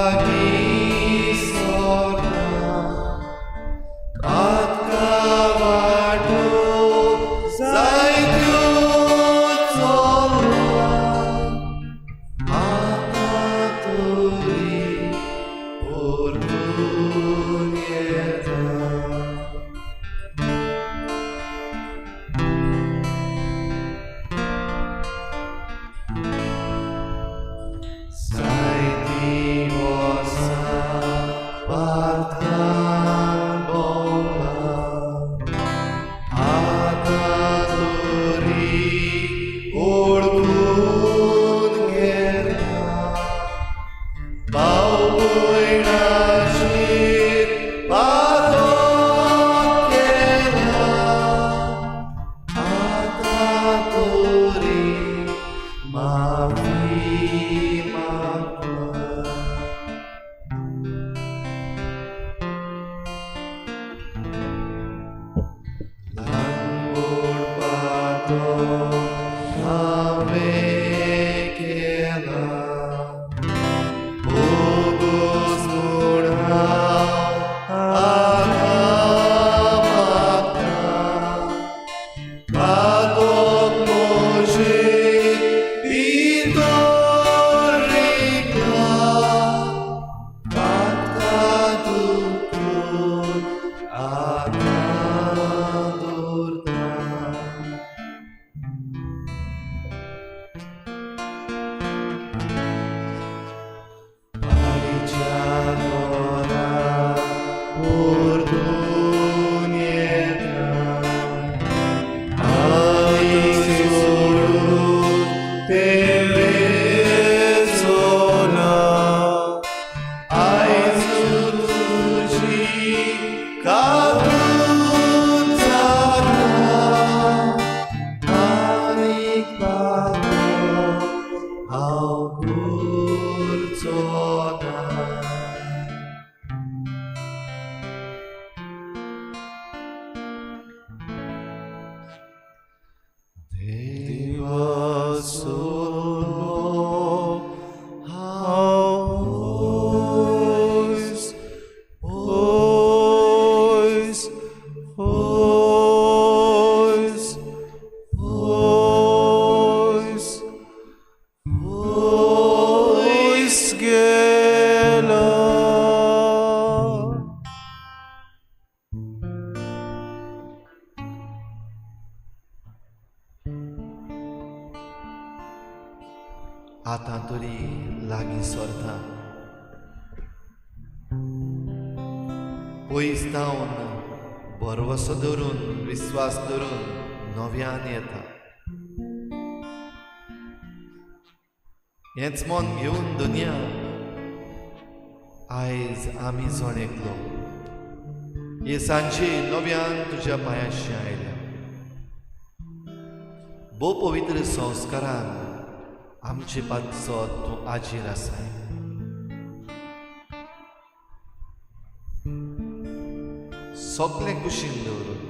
लागीं सरता पातका वाटो जायत्यो चल्ला आतां तरी परतून येता. जायतीं वर्सां पातकान भोंवला आतां तरी ओळखून घेता भाव भयणाचेर पातक केला आतां तरी माफी मागता. ल्हान व्हड पातक हांवें केला भोगोस म्हूण हांव आतां मागता पातक म्हजें भितर रिगला पातका दुकर आतां दवरता. पारीच्या घरा परतून येता आयज सोडून तें चोला आयज तुजी काकूत जाता आनीक पातक हांव करचो ना. देवा सोलो हांव पयस पयस पयस पयस पयस गेलो. आतां तरी लागीं सरता पयस जावन भरवसो धरून विस्वास धरून नव्यान येता. हेंच मन घेवन दुनिया आयज आमी जण एकलो हे सांजे नव्यान तुज्या पांयाशी आयल्या. भोव पवित्र संस्कारान आमचे पातसो तूं आजीर आसाय. सगळें कुशीन दवरून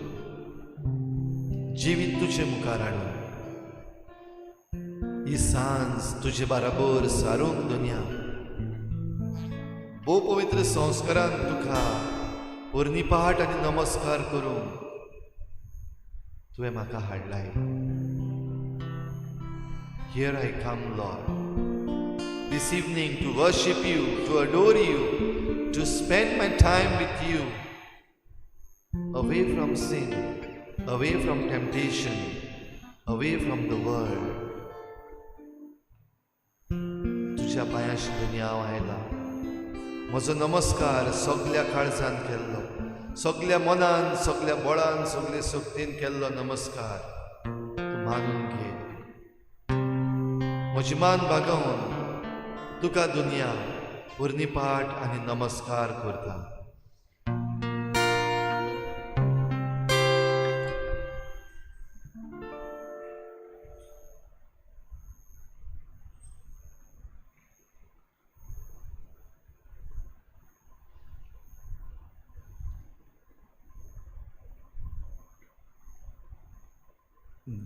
जिवीत तुजे मुखार हाडून ही सांज तुजे बराबर सारूंक दुनिया भोव पवित्र संस्कारान तुका पोरणी पाठ आनी नमस्कार करूंक तुवें म्हाका हाडलाय. Here I come, Lord, this evening to worship you, to adore you, to spend my time with you, away from sin, away from temptation, away from the world. तुज्या पांयाशी दुनिया हांव आयला. म्हजो नमस्कार सगल्या काळजान केल्लो, सगल्या मनान, सगल्या बळान, सगले शक्तीन केल्लो नमस्कार तूं मानून घे. म्हजी मान बागोवन तुका दुनिया पोरणी पाठ आनी नमस्कार करता.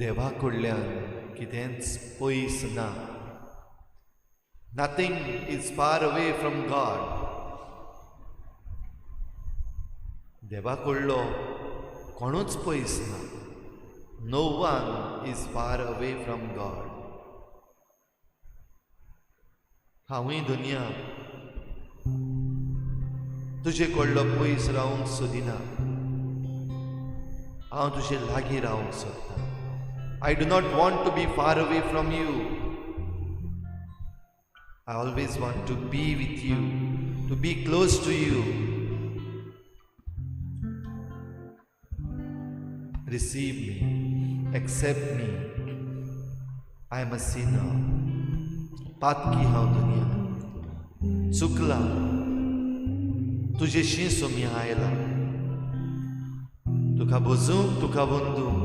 देवा कडल्यान कितेंच पयस ना. Nothing is far away from God. देवा कडलो कोणूच पयस ना. No one is far away from God. हांवूय दुनिया तुजे कडलो पयस रावंक सोदिना. हांव तुजे लागीं रावंक सोदतां. I do not want to be far away from you. I always want to be with you, to be close to you. Receive me, accept me. I am a sinner. पातकी हांव दुनिया, चुकला, तुजेशी सोम्या आयला, तुका भजूंक, तुका वंदूंक,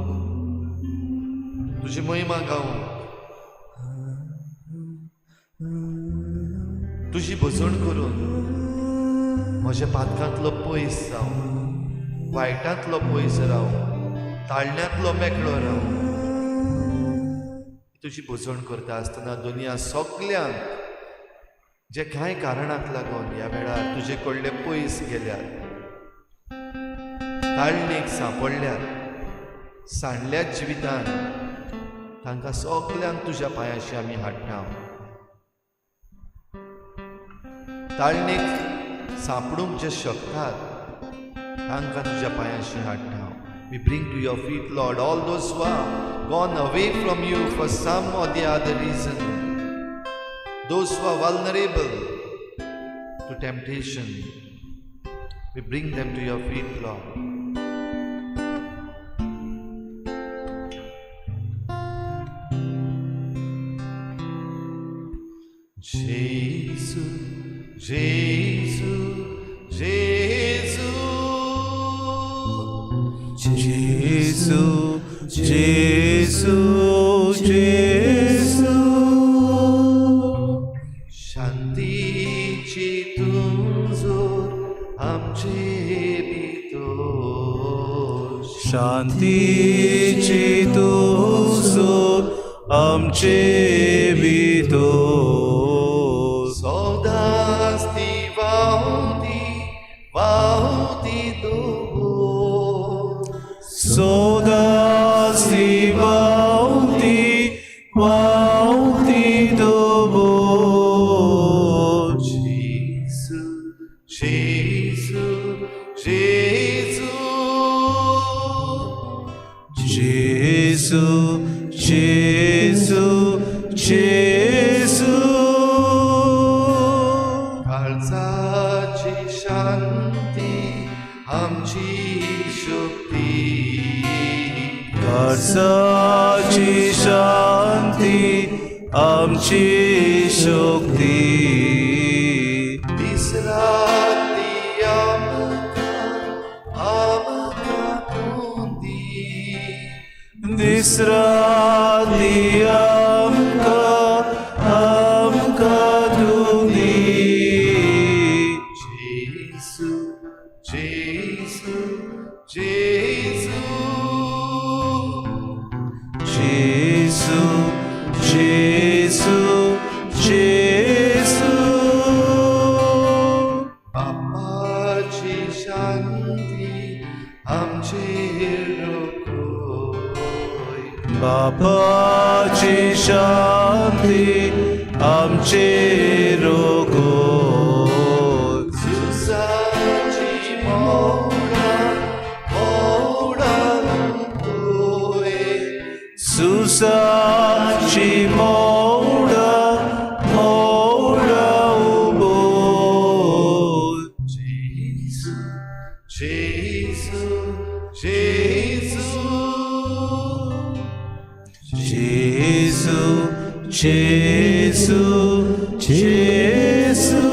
तुजी महिमा गावंक, तुजी भजण करून म्हज्या पातकांतलो पयस जावं, वायटांतलो पयस राव, ताळण्यांतलो मेकळो राव. तुजी भजण करता आसतना दुनिया सगल्यांक जे कांय कारणाक लागून ह्या वेळार तुजे कडले पयस गेल्यात, ताळणेक सांपडल्यात, सांडल्यात जिवितान, तांकां सगल्यांक तुज्या पांयाशी आमी हाडटा. ताळणेक सांपडूंक जे शकतात तांकां तुज्या पांयाशी हाडटा. We bring to your feet, Lord, all those who are gone away from you for some or the other reason, those who are vulnerable to temptation. We bring them to your feet, Lord. Jesu, Jesu, Jesu, Jesu, Jesu, Jesu. शांतीची तुजोर आमचे भितर, शांतीची तुजोर आमचे भितर, सदांच ती व्हांवती व्हांवती दवर, सदांच ती व्हांवती व्हांवती दवर. Jesu, Jesu, Jesu, Jesu, Jesu, Jesu. काळजाची शांती आमची शक्ती, काळजाची शांती आमची शक्ती, दीस राती आमकां आमकां तूं दी, दीस राती आमकां आमकां तूं दी. Jesu, Jesu, Jesu, Jesu, Jesu, Jesu. बापाची शांती आमचेर रखोय, बापाची शांती आमचेर रखोय, झुजाची मोडां मोडां उबोय, झुजाची मोडां मोडां उबोय. Jesu, Jesu, Jesu, Jesu, Jesu, Jesu.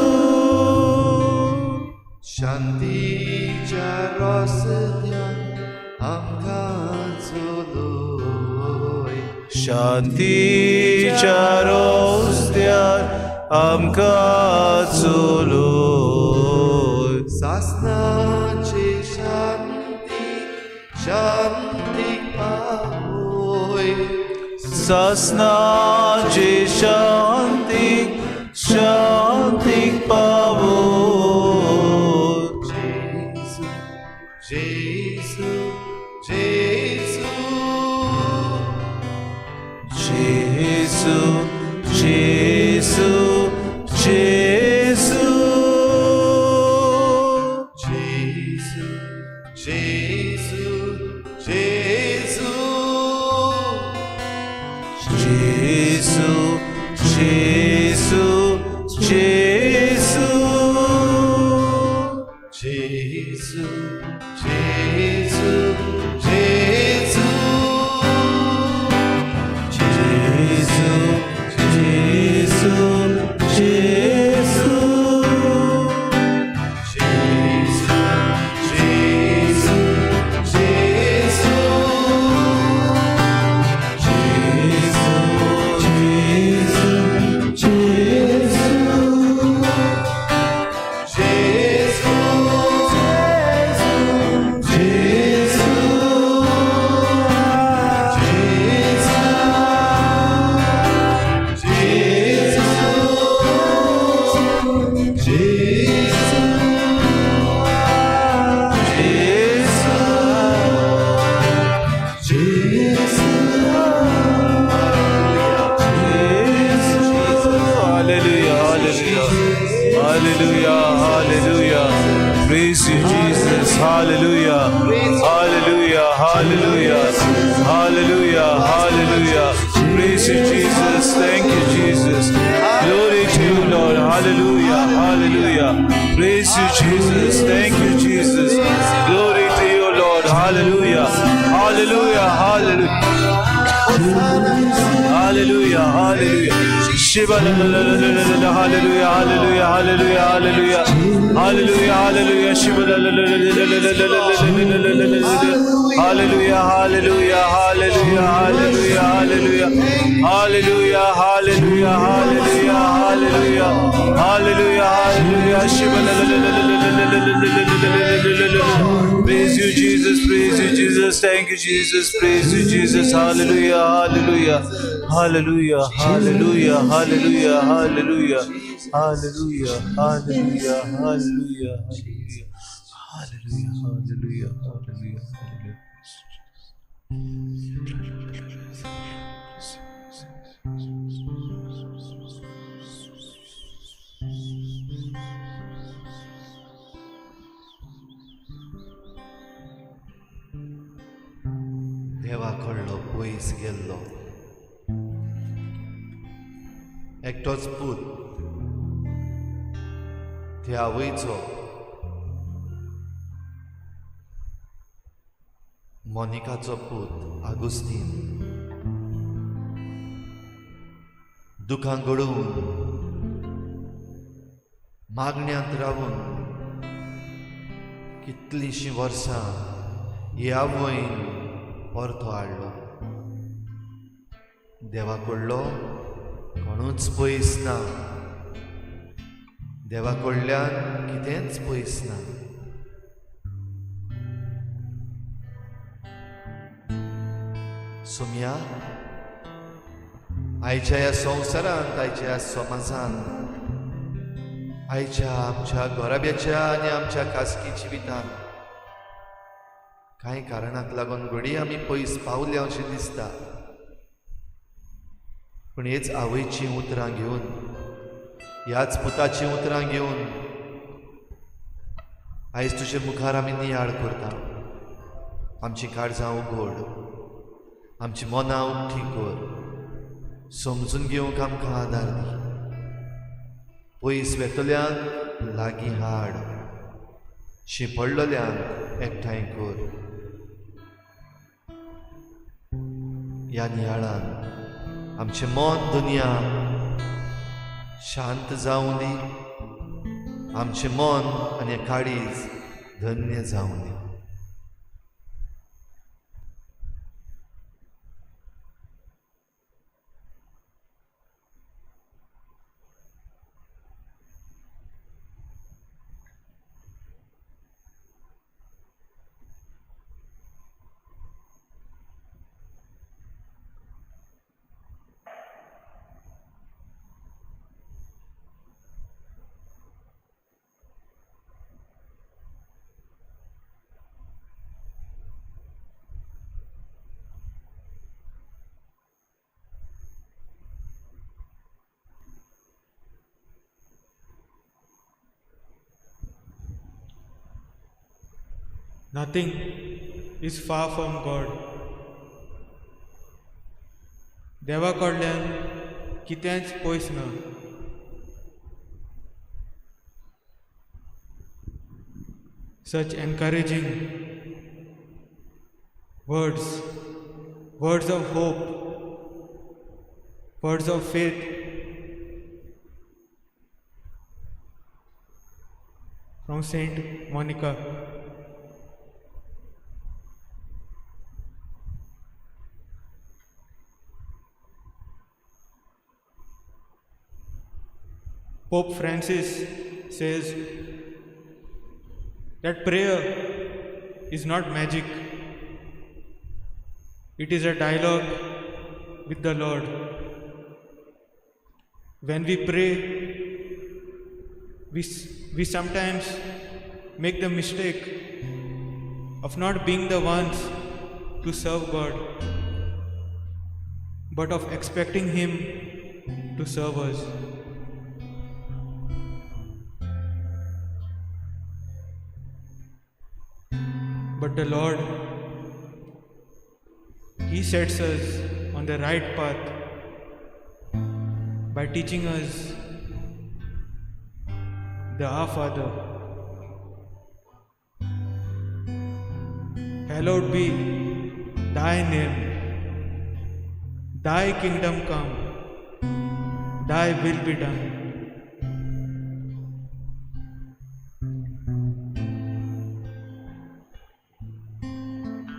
शांतीच्या रस्त्यान आमकां चलोय, शांतीच्या रस्त्यार आमकां चलोय, सासनाची शांती शांतीक पावय, सासनाची शांती शांतीक पावो. जेजू, जेजू, जेजू. जेजू, जेजू, जेजू. जेजू, जेजू, जेजू. जेजू, जेजू, जेजू. जेजू, जेजू, जेजू. जेजू, जेजू, जेजू. जेजू, जेजू, जेजू. जेजू, जेजू, जेजू. जेजू, जेजू, जेजू, जेजू. जेजू, जेजू. Hallelujah, hallelujah, hallelujah, hallelujah. Praise you, Jesus. Hallelujah, hallelujah, hallelujah, hallelujah, hallelujah. Praise you, Jesus. Thank you, Jesus. Glory to you, Lord. Hallelujah, hallelujah. Praise you, Jesus. Thank you, Jesus. Glory to you, Lord. Hallelujah, hallelujah, hallelujah. Hallelujah, hallelujah. Shiva, la, la, la, la, la, la, la, hallelujah, hallelujah, hallelujah, hallelujah, hallelujah, hallelujah. Shiva, la, la, la, la, la, la, la, la, la, la, la, la, la, la, la. Hallelujah, hallelujah, hallelujah, hallelujah, hallelujah, hallelujah, hallelujah, hallelujah, hallelujah, hallelujah, hallelujah. Shiva, la, la, la, la, la, la, la, la, la, la, la, la, la, la, la. Praise you, Jesus. Praise you, Jesus. Thank you, Jesus. Praise you, Jesus. Hallelujah, hallelujah, hallelujah, hallelujah, hallelujah, hallelujah, hallelujah, hallelujah, hallelujah, hallelujah, hallelujah, hallelujah, hallelujah. देवा कडलो पयस गेल्लो एकटोच पूत त्या आवयचो मोनिकाचो पूत आगुस्तीन दुखां घडोवन मागण्यांत रावून कितलींशीं वर्सां ही आवयन परतो हाडलो. देवा कडलो कोणूच पयस ना, देवा कडल्यान कितेंच पयस ना. सोम्या, आयच्या ह्या संवसारांत, आयच्या ह्या समाजांत, आयच्या आमच्या घराब्याच्या आनी आमच्या खासगी जिवितांत कांय कारणाक लागून घडये आमी पयस पावल्या अशें दिसता, पूण हेच आवयचीं उतरां घेवन, ह्याच पुताचीं उतरां घेवन आयज तुजे मुखार आमी नियाळ करता. आमचीं काळजां उगड, आमची मनां उक्तीं कर, समजून घेवंक आमकां आदार दी. पयस वेतल्यांक लागीं हाड, शिंपडलेल्यांक एकठांय कर. ह्या नियाळान आमचें मन दुनिया शांत जावं दी, आमचें मन आनी काळीज धन्य जावं दी. Nothing is far from God. देवा कडल्यान कितेंच पयस ना. Such encouraging words, words of hope, words of faith. From Saint Monica. Pope Francis says that prayer is not magic. It is a dialogue with the Lord. When we pray, we sometimes make the mistake of not being the ones to serve God, but of expecting Him to serve us. But the Lord, He sets us on the right path by teaching us the Our Father. Hallowed be Thy name, Thy kingdom come, Thy will be done.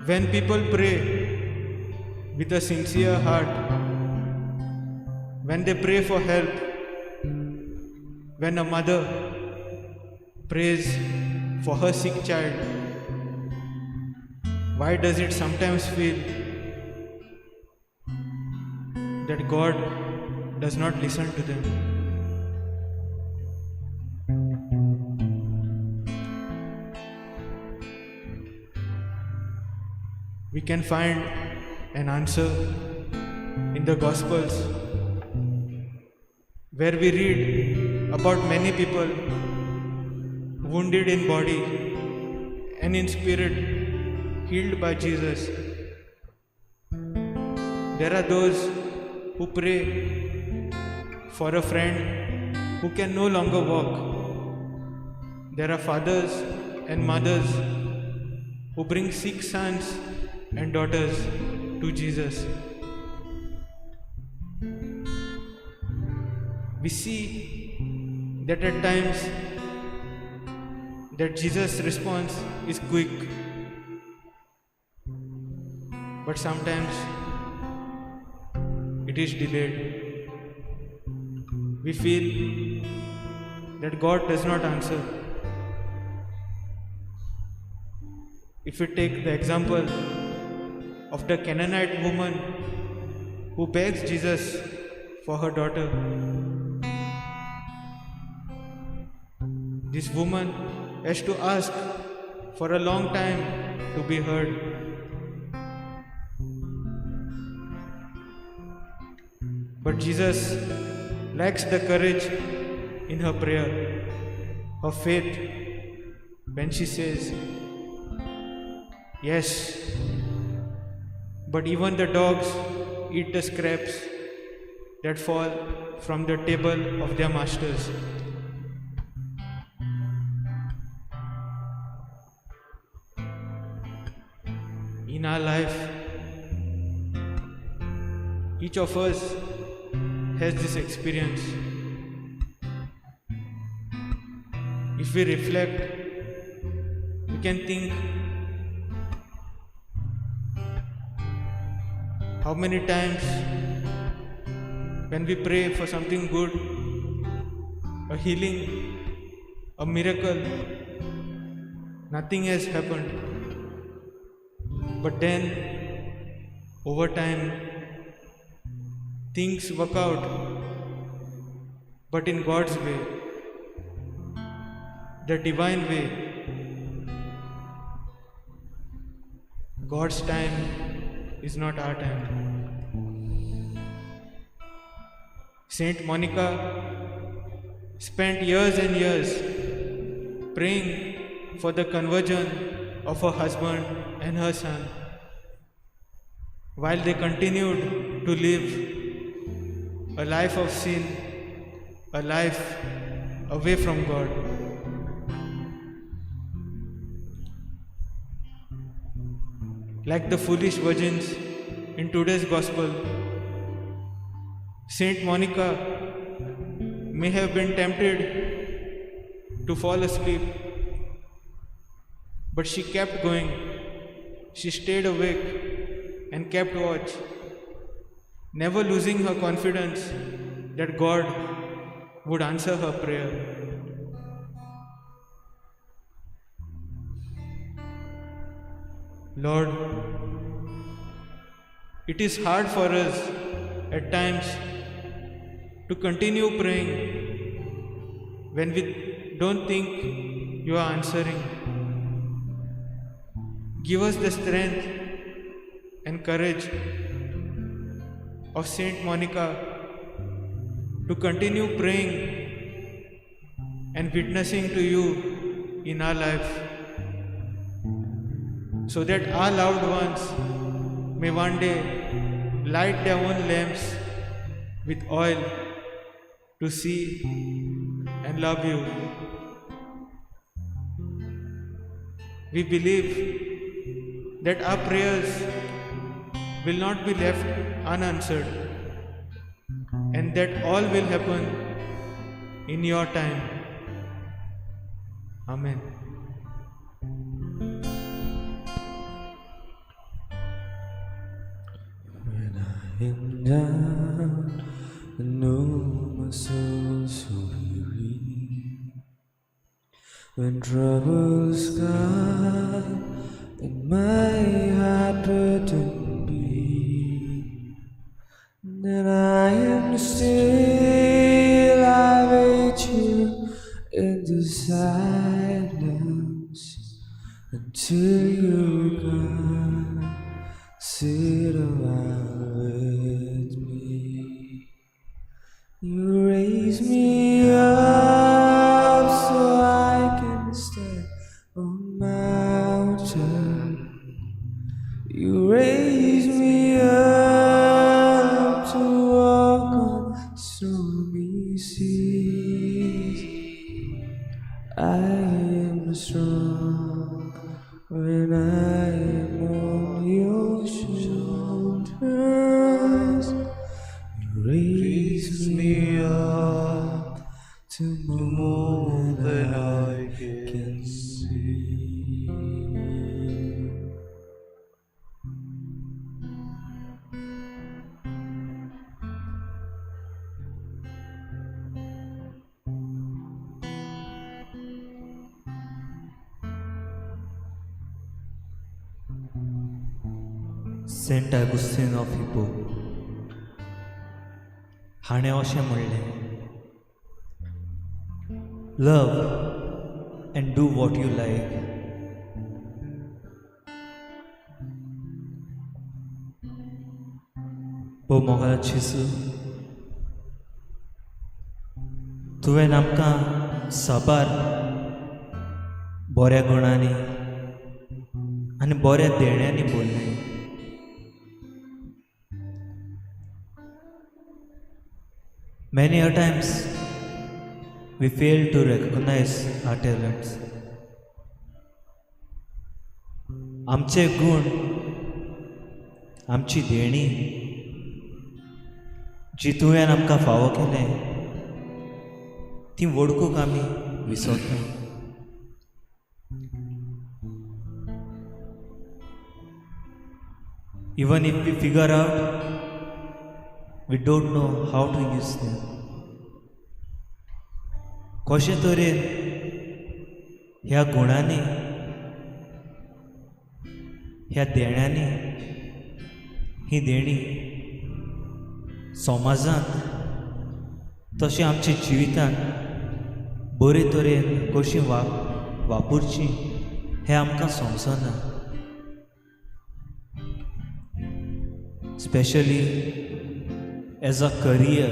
When people pray with a sincere heart, when they pray for help, when a mother prays for her sick child, why does it sometimes feel that God does not listen to them? We can find an answer in the Gospels, where we read about many people wounded in body and in spirit, healed by Jesus. There are those who pray for a friend who can no longer walk. There are fathers and mothers who bring sick sons and daughters to Jesus. We see that at times that Jesus' response is quick, but sometimes it is delayed. We feel that God does not answer. If we take the example of the Canaanite woman who begs Jesus for her daughter, this woman has to ask for a long time to be heard. But Jesus lacks the courage in her prayer, her faith, when she says, "Yes, but even the dogs eat the scraps that fall from the table of their masters." In our life, each of us has this experience. If we reflect, we can think how many times when we pray for something good, a healing, a miracle, nothing has happened. But then, over time, things work out, but in God's way, the divine way. God's time is not our time. Saint Monica spent years and years praying for the conversion of her husband and her son, while they continued to live a life of sin, a life away from God. Like the foolish virgins in today's gospel, Saint Monica may have been tempted to fall asleep, but she kept going. She stayed awake and kept watch, never losing her confidence that God would answer her prayer. Lord, it is hard for us at times to continue praying when we don't think you are answering. Give us the strength and courage of Saint Monica to continue praying and witnessing to you in our life, so that our loved ones may one day light their own lamps with oil to see and love you. We believe that our prayers will not be left unanswered, and that all will happen in your time. Amen. When I am down and oh my soul so weary, when troubles come and my heart burden be, then I am still, I wait you in the silence until you come, sit a while with me. You raise me up so I can stand on mountain. You raise me up to walk on stormy seas. I am strong when I am on your shoulders. You raise me up to more than I can see. Saint Augustine of Hippo हाणें अशें म्हणलें, love and do what you like. भोव मोगाचो जेजू, तुवें आमकां साबार बऱ्या गुणांनी आनी बऱ्या देण्यांनी बोल्लें. Many a times we fail to recognize our talents. आमचे गुण, आमची देणी जी तुवें आमकां फावो केलें ती वळखूंक आमी विसरता. Even if we figure out, we don't know how to use them. कशे तरेन ह्या गुणांनी, ह्या देण्यांनी, ही देणी समाजांत तशें आमच्या जिवितांत बरे तरेन कशी वापरची हें आमकां समजना. Specially as a career.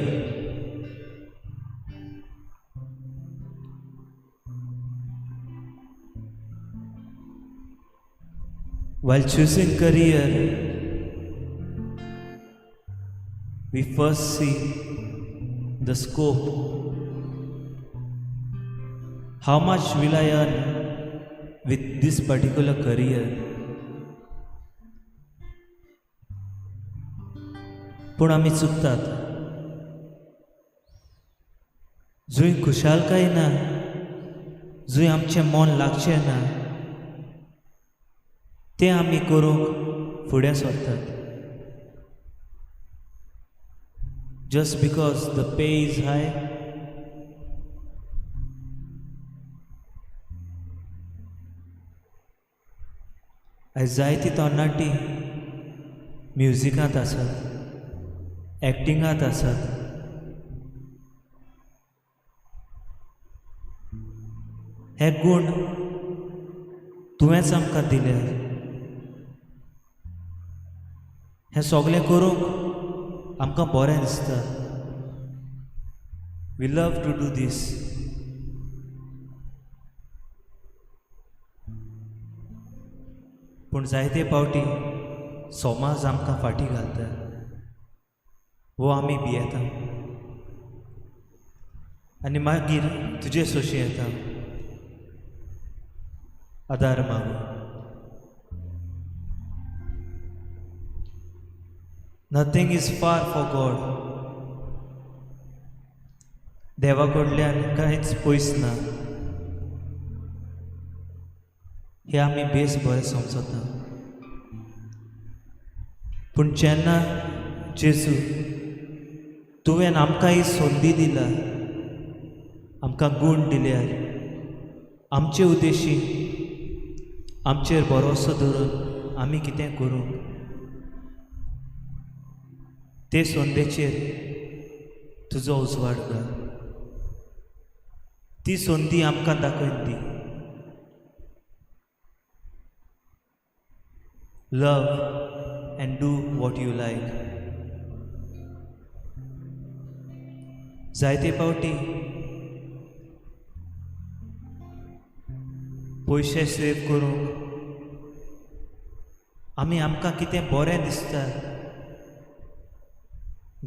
While choosing career, we first see the scope. How much will I earn with this particular career? पूण आमी चुकतात. जंय खुशालकाय ना, जंय आमचें मन लागचें ना, तें आमी करूंक फुडें सरतात, just because the pay is high. आयज जायती तरणाटी म्युजिकांत आसात, एक्टिंगांत आसात. हे गूण तुवेंच आमकां दिले. हें सगळें करूंक आमकां बरें दिसता. We love to do this. पूण जायते पावटी समाज आमकां फाटीं घालता वो आमी भियेता आनी मागीर तुजे सोशी येता आदार मागू. Nothing is far for God. देवा कडल्यान कांयच पयस ना हें आमी बेस बरें समजता. पूण जेन्ना जेजू तुवें आमकां ही संदी दिला, आमकां गूण दिल्यार, आमचे उद्देशी आमचेर भरोसो धरून आमी कितें करूंक, ते संदेचेर तुजो उजवाड घाल. ती संदी आमकां दाखोवन दी. Love and do what you like. जायते पावटी पयशे सेव करूंक आमी आमकां कितें बरें दिसता,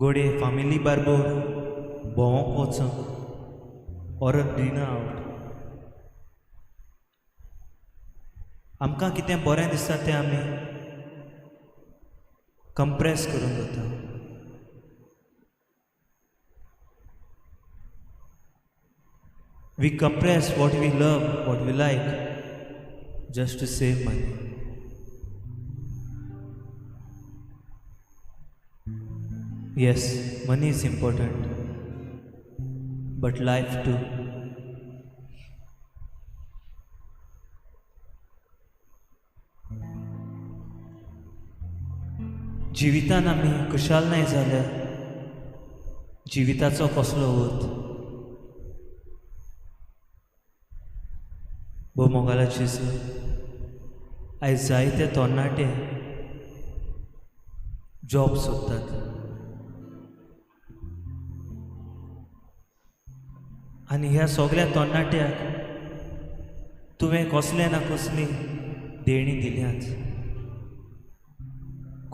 घडये फामिली बारबोर भोंवंक वचूंक ऑर अ डिनर आवट, आमकां कितें बरें दिसता तें आमी कंप्रेस करून वता. We compress what we love, what we like, just to save money. Yes, money is important, but life too. जिवितान आमी खुशाल नाय जाल्यार जिविताचो कसलो अर्थ? भोव मोगाला जेजू, आयज जायते तरणाटे जॉब सोदतात आनी ह्या सगळ्या तरणाट्याक तुवें कसलें ना कसली देणी दिल्यात,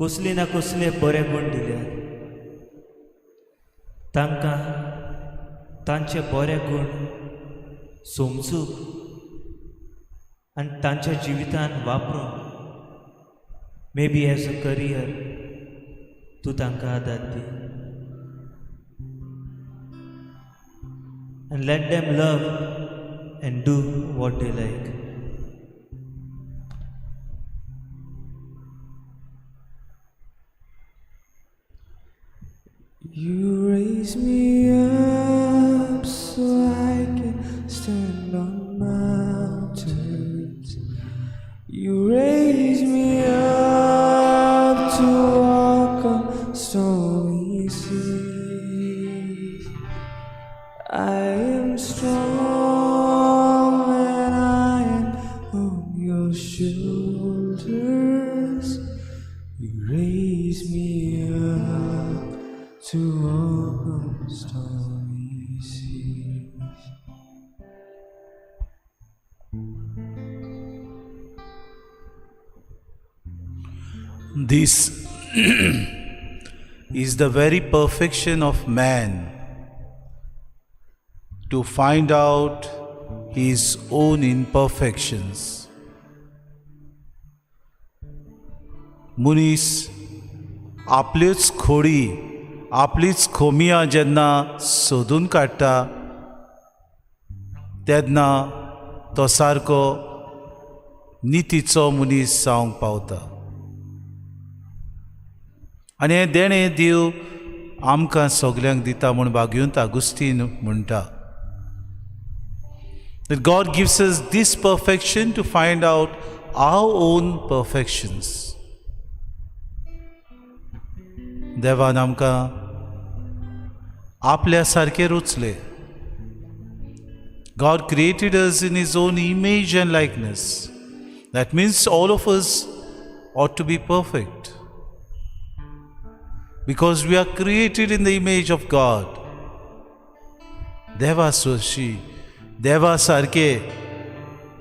कसले ना कसले बरे गूण दिल्यात. तांकां तांचे बरे गूण समजूंक आनी तांच्या जिवितान वापरूंक, may be as a career, तूं तांकां आदार दी. And let them love and do what they like. You raise me up so I can stand on mountains. You raise me up to walk on stormy seas. I am strong when I am on your shoulders. You raise me up to walk on stormy. This is the very perfection of man, to find out his own imperfections. मनीस आपल्योच खोडी, आपलीच खोमियां जेन्ना सोदून काडटा तेन्ना तो सारको नितीचो मनीस जावंक पावता आनी हें देणें देव आमकां सगल्यांक दिता म्हूण भाग्यवंत आगुस्तीन म्हणटा, that God gives us this perfection to find out our own perfections. देवान आमकां आपल्या सारकें रचले. God created us in His own image and likeness. That means all of us ought to be perfect, because we are created in the image of God. देवा सोशी, देवा सारके,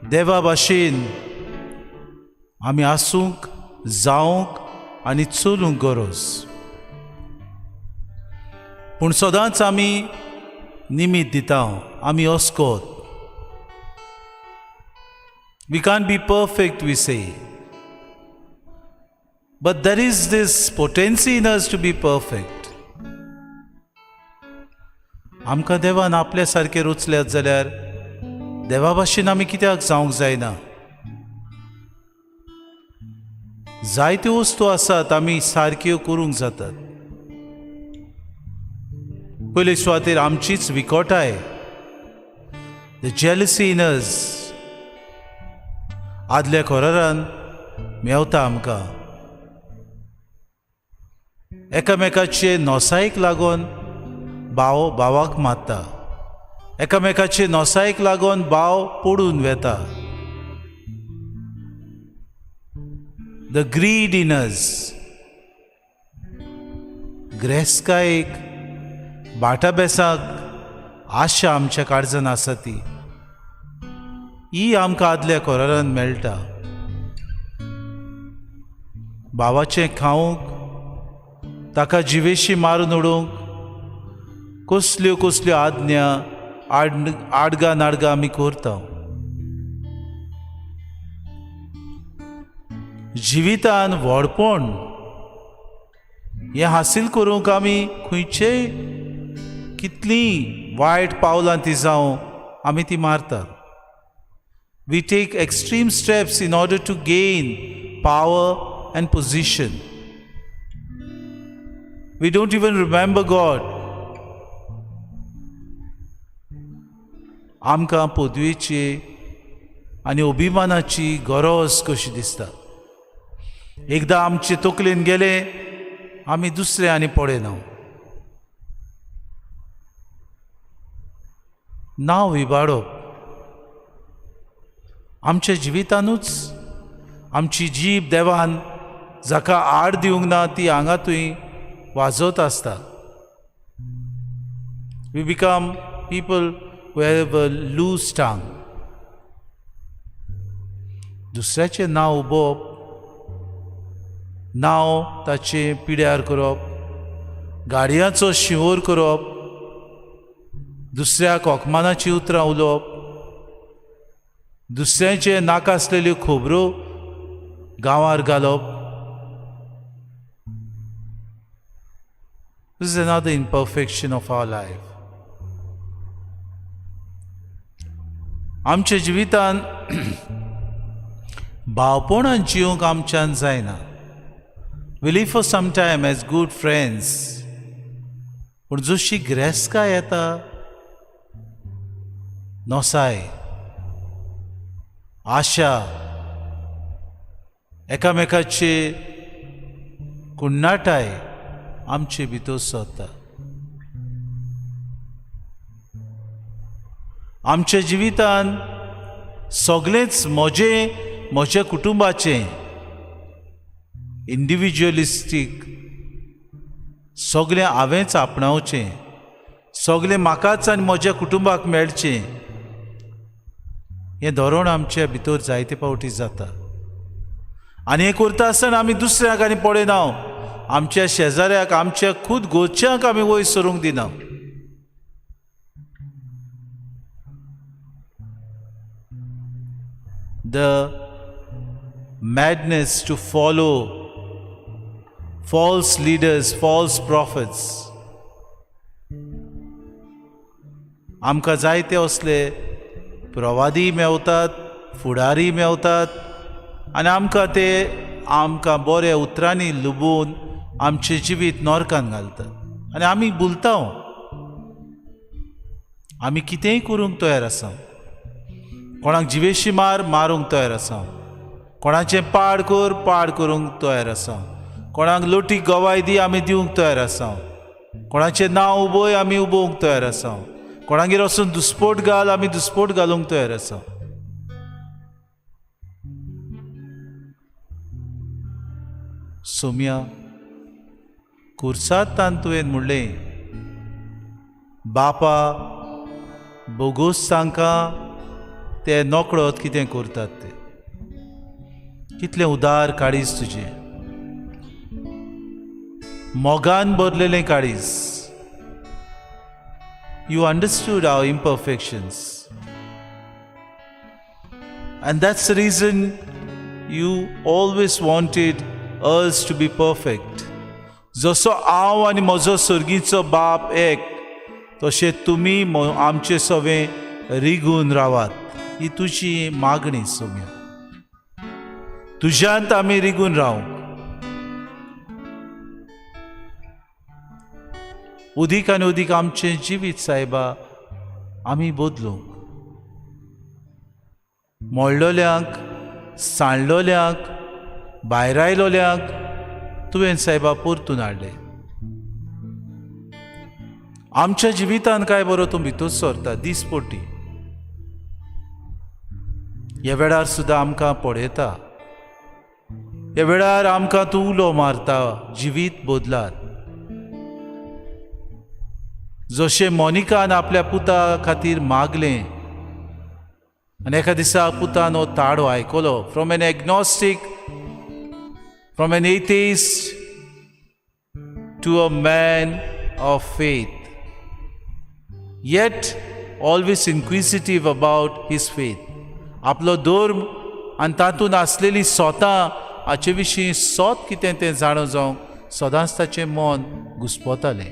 देवा भाशेन आमी आसूंक, जावंक आनी चलूंक गरज. पूण सदांच आमी निमीत दिता, आमी अस्कोत. We can't be perfect, we say. But there is this potency in us to be perfect. आमकां देवान आपल्या सारके रचल्यात जाल्यार देवा भाशेन आमी कित्याक जावंक जायना? जायत्यो वस्तू आसात आमी सारक्यो करूंक जातात. पयले सुवातेर आमचीच विकोटाय, the jealousy in us, आदल्या करारान मेवता आमकां. एकामेकाचे नोसायेक लागून भाव भावाक मारता, एकामेकाचे नोसायेक लागून भाव पडून वेता. The greed in us, ग्रेस्कायेक, बाटाबेसाक आशा आमच्या काळजान आसा ती ही आमकां आदल्या करारान मेळटा. भावाचें खावंक, ताका जिवेशी मारून उडोवंक कसल्यो कसल्यो आज्ञा आडगां नाडगां आमी करता. जिवितान व्हडपण हें हासील करूंक आमी खंयचेय कितलीं वायट पावलां ती जावं आमी ती मारतात. We take extreme steps in order to gain power and position. We don't even remember God. आमकां पदवेची आनी अभिमानाची गरज कशी दिसता. एकदां आमचे तकलेन गेले आमी दुसरे आनी पळयना. नांव इबाडप आमच्या जिवितानूच, आमची जीब देवान जाका आड दिवंक ना ती हांगा थंय वाजत आसता. We become people who have a loose tongue. दुसऱ्याचें नांव उबोवप, नांव ताचें पिड्यार करप, गाडयांचो शिंवोर करप, दुसऱ्याक अकमानाचीं उतरां उलोवप, दुसऱ्याचे नाका आसलेल्यो खबरो गांवार घालप. This is another imperfection of our life. आमच्या जिवितान भावपणान जिवंक आमच्यान जायना. We live for some time as good friends, पूण जशी ग्रेस्काय येता, नोसाय, आशा, एकामेकाचे कुण्णाटाय आमचे भितर सरता. आमच्या जिवितान सगळेंच म्हजें, म्हज्या कुटुंबाचें, इंडिविज्युअलिस्टीक, सगळें हांवेंच आपणावचें, सगळें म्हाकाच आनी म्हज्या कुटुंबाक मेळचें, हें धोरण आमच्या भितर जायते फावटी जाता. आनी हें करता आसतना आमी दुसऱ्याक आनी पळयना, आमच्या शेजाऱ्याक, आमच्या खूद गोरच्यांक आमी वयर सरूंक दिना. The madness to follow false leaders, false prophets. आमकां जायते असले प्रवादी मेवतात, फुडारी मेवतात आनी आमकां ते आमकां बऱ्या उतरांनी लुबोवन आमचें जिवीत नरकान घालतात आनी आमी भुलता. आमी कितेंय करूंक तयार आसा, कोणाक जिवेशी मार मारूंक तयार आसा, कोणाचें पाड कर पाड करूंक तयार आसा, कोणाक लोटी गवाय दी आमी दिवंक तयार आसा, कोणाचें नांव उबय आमी उबोवंक तयार आसा, कोणागेर वचून दुस्पोट घाल आमी दुस्पोट घालूंक तयार आसा. सोम्या कुर्सातान तुवें म्हणलें, बापा बोगोस तांकां ते नकळत कितें करतात ते. कितलें उदार काळीज तुजें, मोगान भरलेलें काळीज. You understood our imperfections and that's the reason you always wanted us to be perfect. जसो हांव आनी म्हजो सर्गीचो बाप एक, तशें तुमी आमचे सवें रिगून रावात, ही तुजी मागणी. सोम्या तुज्यांत आमी रिगून रावंक उदीक आनी उदीक आमचें जिवीत सायबा आमी बदलूंक, मोडलोल्यांक, सांडलोल्यांक, भायरायलोल्यांक तुवें सायबा परतून हाडलें. आमच्या जिवितान काय बरो तूं भितर सरता दिसपटी. ह्या वेळार सुद्दां आमकां पळयता, ह्या वेळार आमकां तूं उलो मारता, जिवीत बदलात. जशें मोनिकान आपल्या पुता खातीर मागलें आनी एका दिसा पुतान हो ताडो आयकलो, from an agnostic, from an atheist to a man of faith, yet always inquisitive about his faith. आपलो धर्म आनी तातूंत आसलेली सोतां हाचे विशीं सोत कितें तें जाणा जावंक सदांच ताचें मन घुस्पतालें.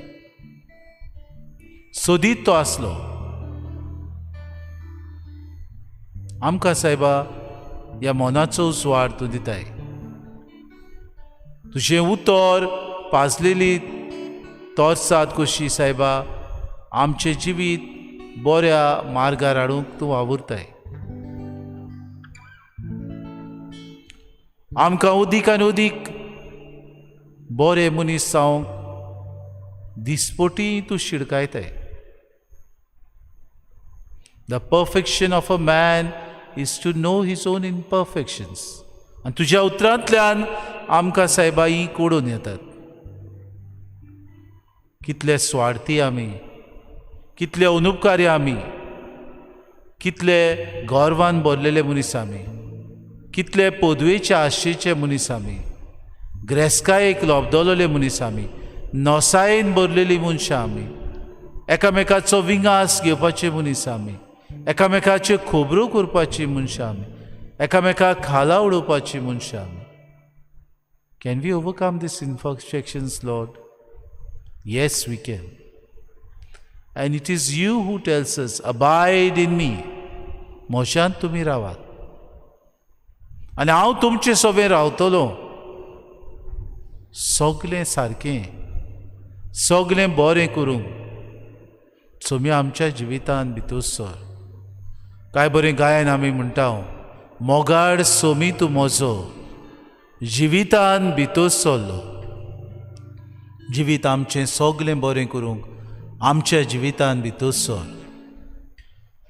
सोदीत तो आसलो. आमकां सायबा ह्या मनाचो उजवाड तूं दिताय. तुजें उतर पाजलेली तोर्साद कशी सायबा आमचें जिवीत बऱ्या मार्गार हाडूंक तूं वावुरताय. आमकां उदीक आनी उदीक बरे मनीस जावंक दिसपटी तूं शिडकायताय. The perfection of a man is to know his own imperfections. आनी तुज्या उतरांतल्यान आमकां सायबा ही कोडून येतात. कितले स्वार्थी आमी, कितले अनुपकारी आमी, कितले गर्वान भरलेले मनीस आमी, कितले पदवेचे आशेचे मनीस आमी, ग्रेस्कायेक लोबदलोले मनीस आमी, नोसायेन भरलेली मनशां आमी, एकामेकाचो विंगास घेवपाचे मनीस आमी, एकामेकाच्यो खबरो करपाची मनशां आमी, एकामेकाक खाला उडोवपाची मनशां आमी. Can we overcome these imperfections, Lord? Yes, we can. And it is you who tells us, abide in me. म्हज्यांत तुमी रावात आनी हांव तुमचे सोबें रावतलो. सगलें सारकें, सगलें बरें करूंक तुमी आमच्या जिवितान भितर सर. काय बरें गायन आमी म्हणटा, मोगाड सोमी तूं म्हजो जिवितान भितर सरलो. जिवीत आमचें सगलें बरें करूंक आमच्या जिवितान भितर सर.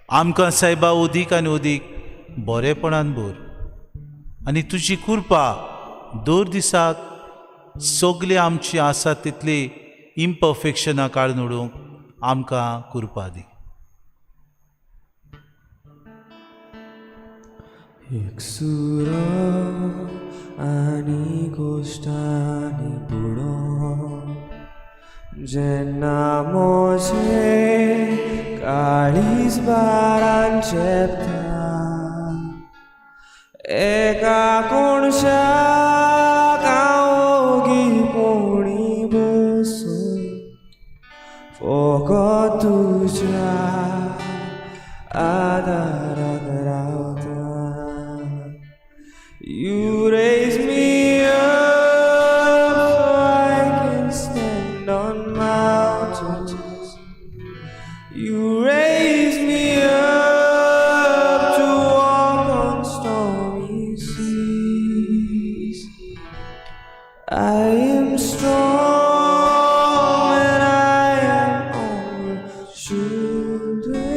आमकां सायबा उदीक आनी उदीक बरेपणान भर आनी तुजी कृपा दर दिसाक सगळीं आमची आसा तितली इम्परफेक्शनां काडून उडोवंक आमकां कृपा दी. एकसुरो आनी गोश्टांनी बुडोवन जेन्ना म्हजें काळीज भारान चेपता एका कोणशाक हांव ओगी कोणी बसून फकत तुज्या आदारान रावता. You raise me up so I can stand on mountains. You raise me up to walk on stormy seas. I am strong and I am on your shoulders.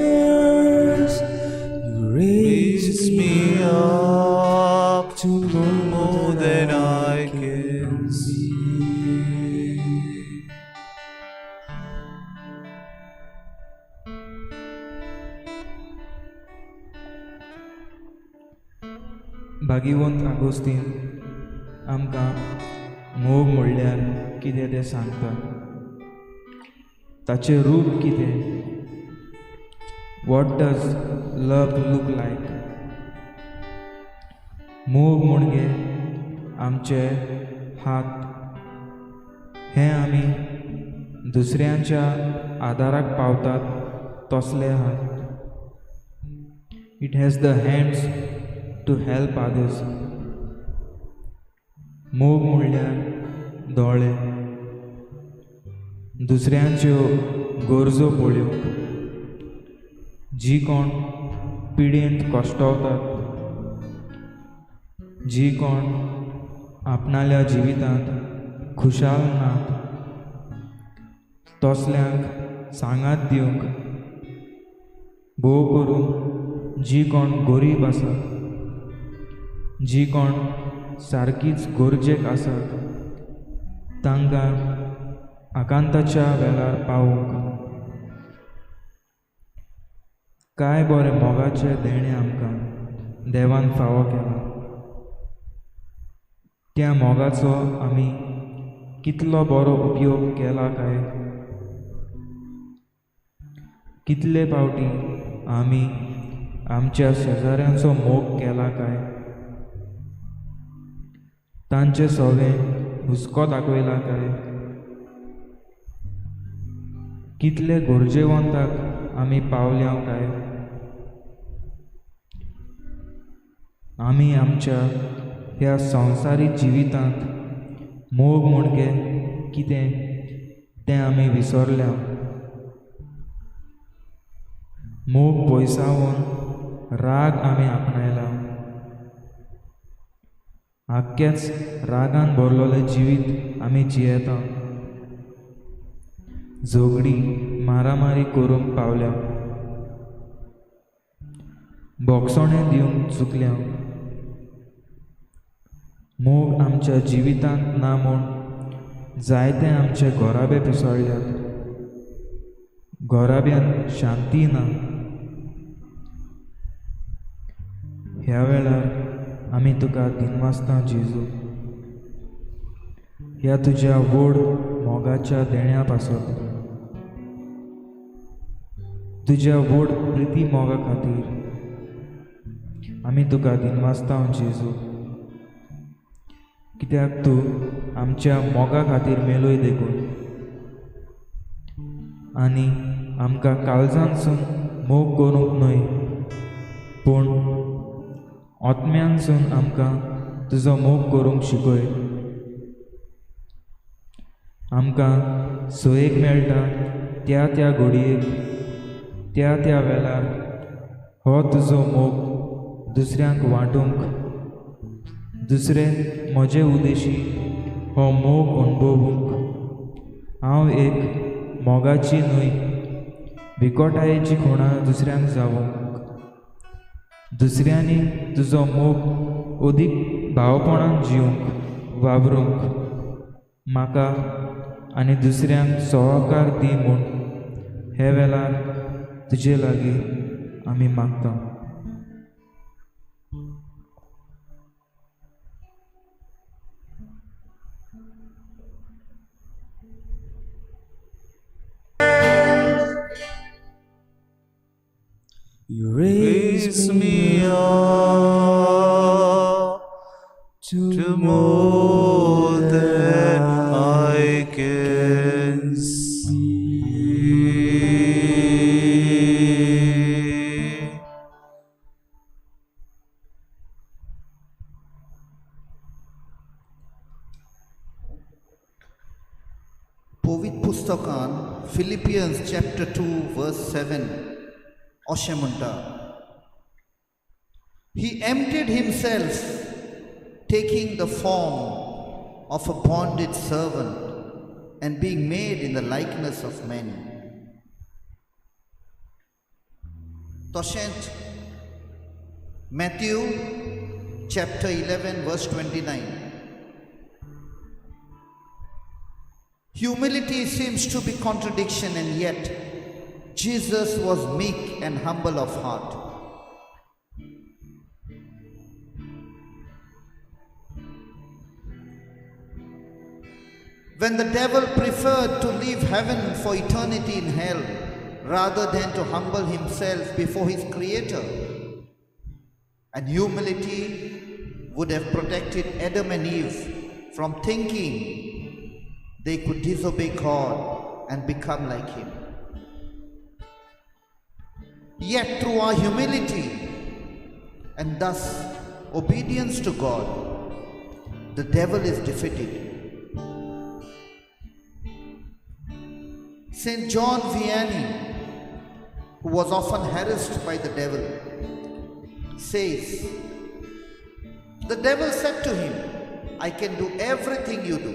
You raise me up to more more than than I I can can see. भागीवंत Agostinho आमकां मोग म्हणल्यार कितें तें सांगता, ताचें रूप कितें, what does love look like. मोग म्हणजे आमचे हात हे आमी दुसऱ्यांच्या आदाराक पावतात तसले हात. It has the hands to help others. मोग म्हणल्यार दोळे, दुसऱ्यांच्यो गरजो पळोवंक, जी कोण पिडेंत कश्टवतात, जी कोण आपणाल्या जिवितांत खुशाल नात तसल्यांक सांगात दिवंक, भोव करून जी कोण गरीब आसात, जी कोण सारकीच गरजेक आसात तांकां आकांताच्या वेळार पावोवंक. काय बरें मोगाचें देणें आमकां देवान फावो केलां. त्या मोगाचो आमी कितलो बरो उपयोग केला काय? कितले पावटी आमी आमच्या शेजाऱ्यांचो मोग केला काय? तांचे सवें हुस्को दाखयला काय? कितले गरजेवंताक आमी पावल्या काय? आमी आमच्या ह्या संवसारीक जिवितांत मोग म्हणजे कितें तें आमी विसरल्या. मोग पयसावन राग आमी आपणायला. आख्खेच रागान भरलेलें जिवीत आमी जियेता. झगडी मारामारी करूंक पावल्या, बोगसणें दिवंक चुकल्या. मोग आमच्या जिवितांत ना म्हूण जायते आमचे घराबे पिसळ्ळ्यात. घराब्यांत शांती ना. ह्या वेळार आमी तुका दिनवासता जेजू, ह्या तुज्या व्हड मोगाच्या देण्या पासत, तुज्या व्हड प्रिती मोगा खातीर आमी तुका दिनवासता जेजू, कित्याक तूं आमच्या मोगा खातीर मेलोय देखून आनी आमकां काळजांतसून मोग करूंक न्हय पूण आत्म्यानसून आमकां तुजो मोग करूंक शिकय. आमकां सोयेक मेळटा त्या त्या घडयेक त्या त्या वेळार हो तुजो मोग दुसऱ्यांक वांटूंक, दुसरे म्हजे उदेशी हो मोग अणभवूंक. हांव एक मोगाची न्हय बिकोटायेची खुणा दुसऱ्यांक जावंक, दुसऱ्यांनी तुजो मोग अदीक भावपणान जिवंक वावरूंक म्हाका आनी दुसऱ्यांक सहकार दी म्हूण हे वेळार तुजे लागीं आमी मागता. Raise me up to more than I can see. पवित्र पुस्तकान फिलिपियन्स चॅप्टर 2 वर्स 7 अशें म्हणटा, He emptied himself, taking the form of a bonded servant and being made in the likeness of men. तशेंच Matthew chapter 11 verse 29. Humility seems to be contradiction, and yet Jesus was meek and humble of heart. When the devil preferred to leave heaven for eternity in hell rather than to humble himself before his creator, and humility would have protected Adam and Eve from thinking they could disobey God and become like him. Yet through our humility and thus obedience to God, the devil is defeated. Saint John Vianney, who was often harassed by the devil, says, the devil said to him, I can do everything you do.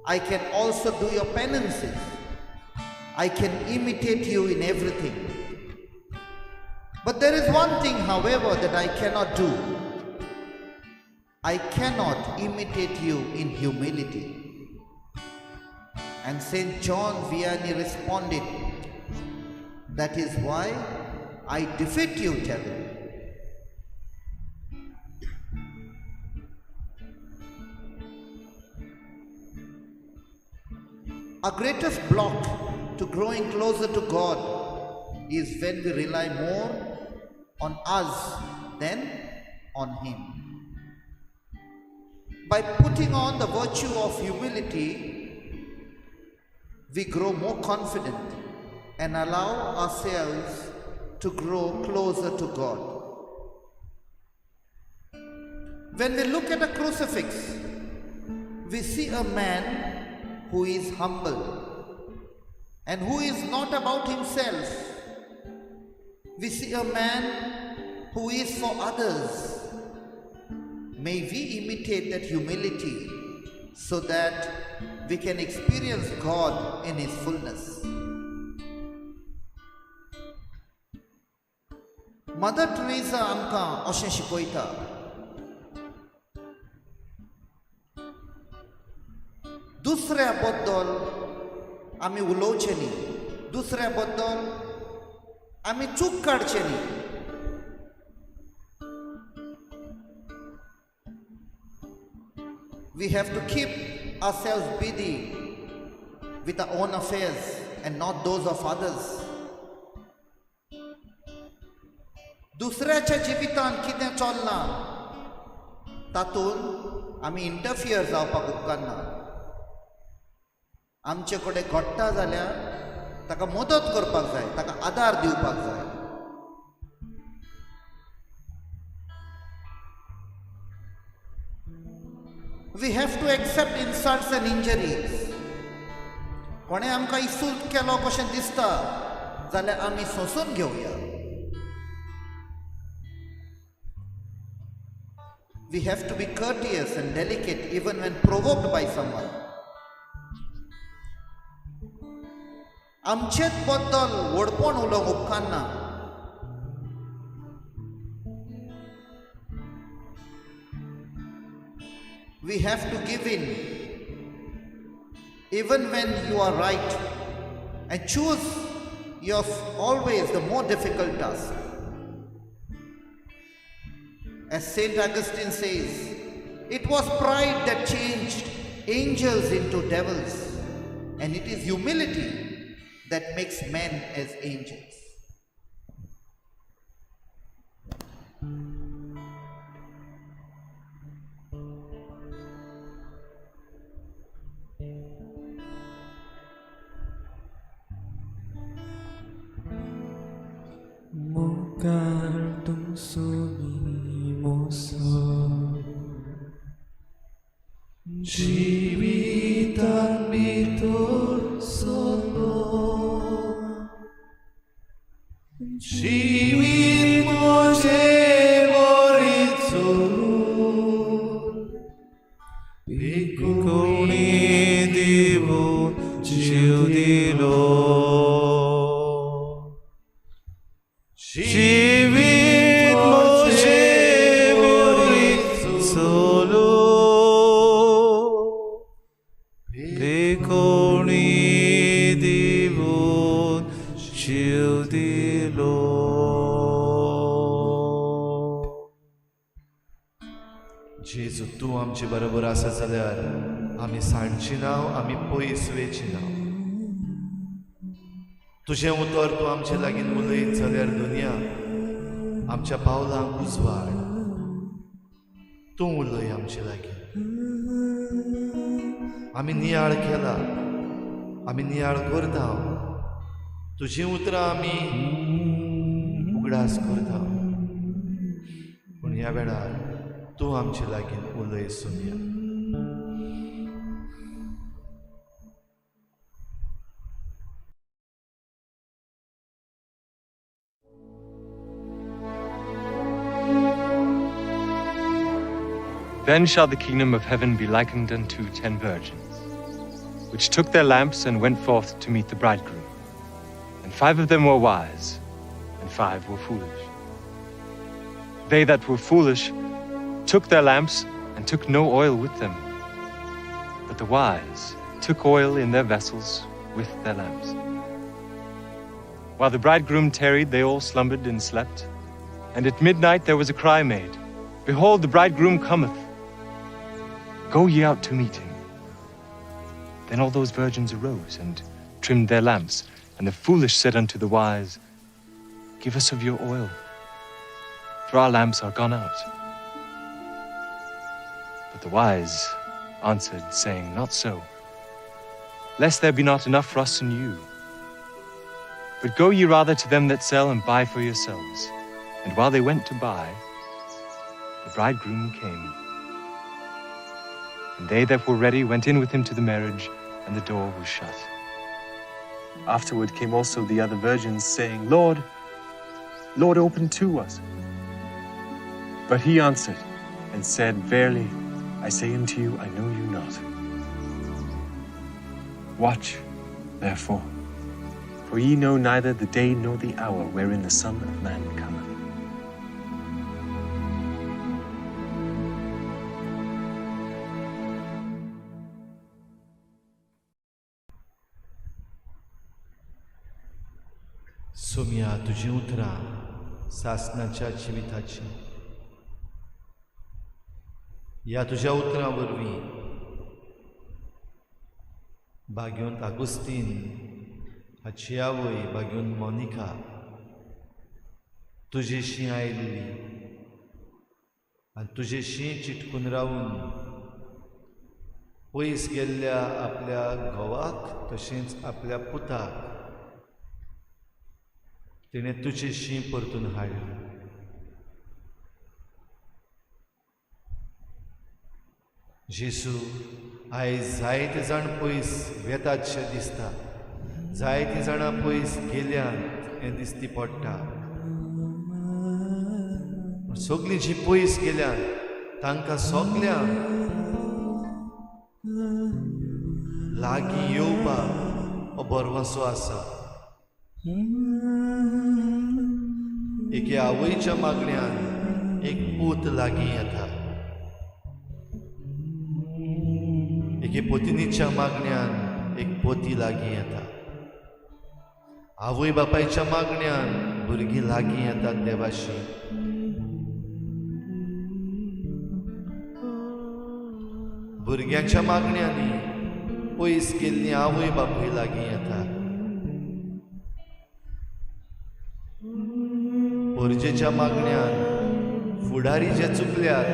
I can also do your penances. I can imitate you in everything. But there is one thing, however, that I cannot do. I cannot imitate you in humility. And Saint John Vianney responded, that is why I defeat you, devil. Our greatest block to growing closer to God is when we rely more on us than on Him. By putting on the virtue of humility, we grow more confident and allow ourselves to grow closer to God. When we look at a crucifix, we see a man who is humble and who is not about himself. We see a man who is for others. May we imitate that humility so that we can experience God in His fullness. Mother Teresa आमकां अशें शिकयता, दुसऱ्या बद्दल आमी उलोवचें न्ही, दुसऱ्या बद्दल आमी चूक काडचें न्ही. We have to keep ourselves busy with our own affairs and not those of others. दुसऱ्याच्या जिवितांत कितें चल्लां तातूंत आमी इंटरफियर जावपाक उपकारना. आमचे कडेन घडटा जाल्यार ताका मदत करपाक जाय, ताका आदार दिवपाक जाय. We have to accept insults and injuries. कोणें आमकां इन्सल्ट केलो कशें दिसता जाल्यार आमी सोंसून घेवया. We have to be courteous and delicate even when provoked by someone. आमचेच बद्दल व्हडपण उलोवंक उपकारना. We have to give in even when you are right and choose your always the more difficult task. As Saint Augustine says, it was pride that changed angels into devils, and it is humility that makes men as angels. Consumimos. जिवितान भितर सरलो, जिवीत म्हजें बरें चलूं, कोणी दिवून जीव दिलो, जिवीत म्हजें बरें चलूं, कोणी दिवून जीव दिलो. जेजू तूं आमचे बरोबर आसा जाल्यार आमी सांडची नांव, आमी पयस वेची नांव. तुजें उतर तूं आमचे लागीं उलयत जाल्यार दुनिया आमच्या पावलांक उजवाड. तूं उलय आमचे लागीं. आमी नियाळ केला, आमी नियाळ करता, तुजीं उतरां आमी उगडास करता, पूण ह्या वेळार तूं आमचे लागीं उलय सुनया. Then shall the kingdom of heaven be likened unto 10 virgins, which took their lamps and went forth to meet the bridegroom. And 5 of them were wise, and 5 were foolish. They that were foolish took their lamps and took no oil with them. But the wise took oil in their vessels with their lamps. While the bridegroom tarried, they all slumbered and slept. And at midnight there was a cry made, Behold, the bridegroom cometh. Go ye out to meet him. Then all those virgins arose and trimmed their lamps. And the foolish said unto the wise, Give us of your oil, for our lamps are gone out. But the wise answered, saying, Not so, lest there be not enough for us and you. But go ye rather to them that sell and buy for yourselves. And while they went to buy, the bridegroom came. And they that were ready went in with him to the marriage, and the door was shut. Afterward came also the other virgins, saying, Lord, Lord, open to us. But he answered and said, Verily, I say unto you, I know you not. Watch, therefore, for ye know neither the day nor the hour wherein the Son of Man cometh. Saumya तुजीं उतरां सासणाच्या जिविताचीं, ह्या तुज्या उतरां वरवीं भाग्योंत आगुस्तीन हाची आवय भाग्योंत Monica तुजेशी आयिल्ली आनी तुजेशी चिटकून रावून पयस गेल्ल्या आपल्या घोवाक तशेंच आपल्या पुताक तिणें तुजेशी परतून हाडली. जेजू आयज जायते जाण पयस वेतातशें दिसता, जायतीं जाणां पयस गेल्यांत हें दिसती पडटा. सगळीं जीं पयस गेल्यांत तांकां सगल्यांक लागीं येवपाक हो भरवंसो आसा. एके आवयच्या मागण्यान एक पूत लागीं येता, एके पोतिनीच्या मागण्यान एक पोती लागीं येता, आवय बापायच्या मागण्यान भुरगीं लागीं येतात देवाशी. भुरग्यांच्या मागण्यांनी पयस गेल्लीं आवय बापूय लागीं येतात. परजेच्या मागण्यान फुडारी जे चुकल्यात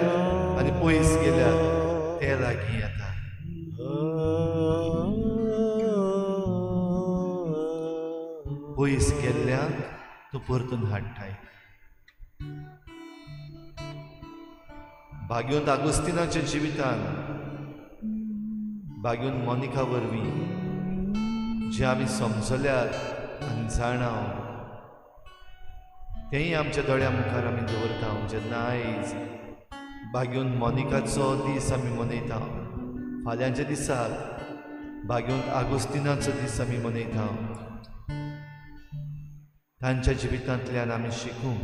आनी पयस गेल्यात ते लागीं येतात. पयस गेल्ल्यांक तूं परतून हाडटाय. भाग्योंत आगुस्तिनाच्या जिवितान, भाग्योंत मोनिका वरवीं जे आमी समजल्यात आनी जाणाव तेंय आमच्या दोळ्या मुखार आमी दवरता. जेन्ना आयज भाग्योंत मोनिकाचो दीस आमी मनयता, फाल्यांच्या दिसाक भाग्योंत आगुस्तिनाचो दीस आमी मनयता, तांच्या जिवितांतल्यान आमी शिकूंक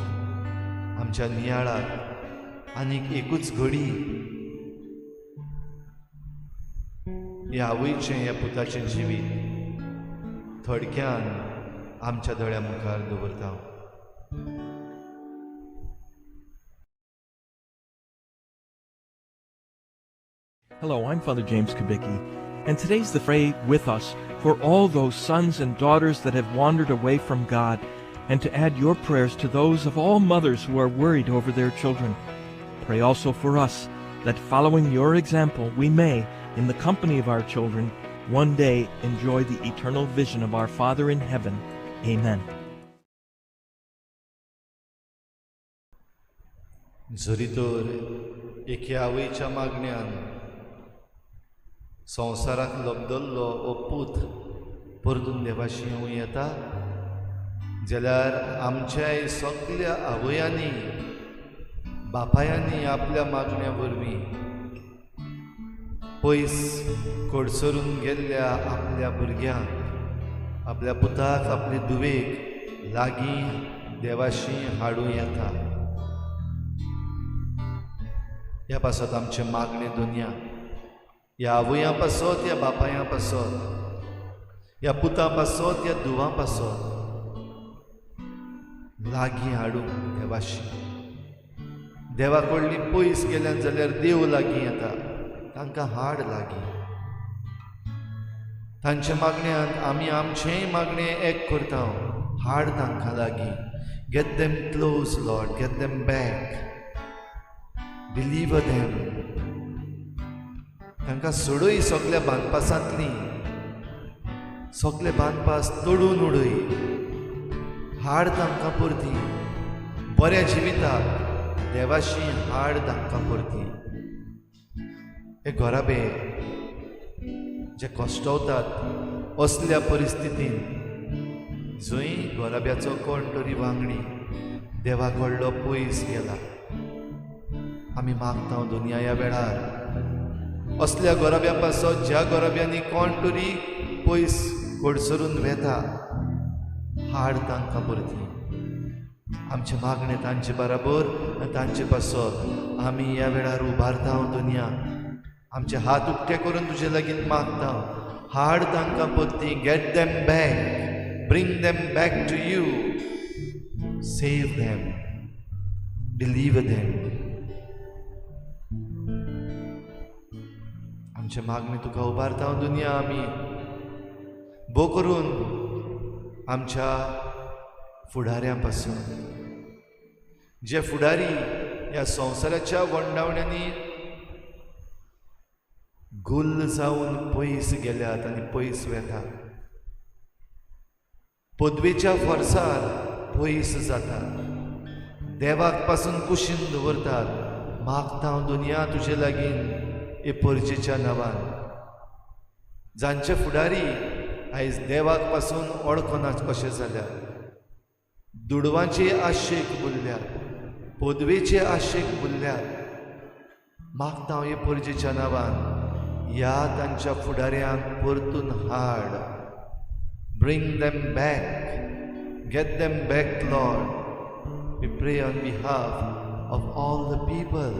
आमच्या नियाळाक आनीक एकूच घडी ह्या आवयचें ह्या पुताचें जिवीत थोडक्यान आमच्या दोळ्या मुखार दवरता. Hello, I'm Father James Kubicki, and today's the pray with us for all those sons and daughters that have wandered away from God, and to add your prayers to those of all mothers who are worried over their children. Pray also for us, that following your example, we may, in the company of our children, one day enjoy the eternal vision of our Father in heaven. Amen. जरी तर एके आवयच्या मागण्यान संवसाराक लबदल्लो हो पूत परतून देवाशी येवं येता जाल्यार आमच्याय सगल्या आवयांनी बापायांनी आपल्या मागण्या वरवीं पयस कडसरून गेल्ल्या आपल्या भुरग्यांक, आपल्या पुताक, आपले धुवेक लागीं देवाशी हाडूं येता. ह्या पासत आमचें मागणें दुनिया ह्या आवयां पासत, ह्या बापायां पासत, ह्या पुतां पासत, ह्या धुवां पासत लागीं हाडूंक देवाशी. देवा कडली पयस गेल्यान जाल्यार देव लागीं येता, तांकां हाड लागीं. तांच्या मागण्यांत आमी आमचेंय मागणें एक करता, हाड तांकां लागीं. Get them close Lord, get them back, deliver them. तांकां सोडय सगल्या बांदपासांतली, सगले बांदपास तोडून उडय, हाड तांकां परती बऱ्या जिविताक, देवाशी हाड तांकां परती. हे घराबे जे कश्टवतात असल्या परिस्थितीन जंय घराब्याचो कोण तरी वांगडी देवा कडलो पयस गेला, आमी मागता दुनिया ह्या वेळार असल्या घराब्या पासत ज्या घराब्यांनी कोण तरी पयस कडसरून वेता, हाड तांकां परती. आमचें मागणें तांचे बराबर आनी तांचे पासत आमी ह्या वेळार उबारता दुनिया. आमचे हात उक्ते करून तुजे लागीं मागता, हाड तांकां परती. Get them back, bring them back to you, save them, deliver them. आमचें मागणें तुका उबारता दुनिया. आमी भो करून आमच्या फुडाऱ्यां पासून, जे फुडारी ह्या संवसाराच्या वंडावण्यांनी गुल्ल जावन पयस गेल्यात आनी पयस वेतात, पदवेच्या फोर्सार पयस जातात, देवाक पासून कुशीन दवरतात. मागता हांव दुनिया तुजे लागीं हे परजेच्या नांवान, जांचे फुडारी आयज देवाक पासून वळखनात कशें जाल्यार, दुडवांचे आशेक बुरल्यात, पदवेचे आशेक बुरल्यात. मागता हांव हे परजेच्या नांवान ह्या तांच्या फुडाऱ्यांक परतून हाड. Bring them back, get them back Lord. We pray on behalf of all the people.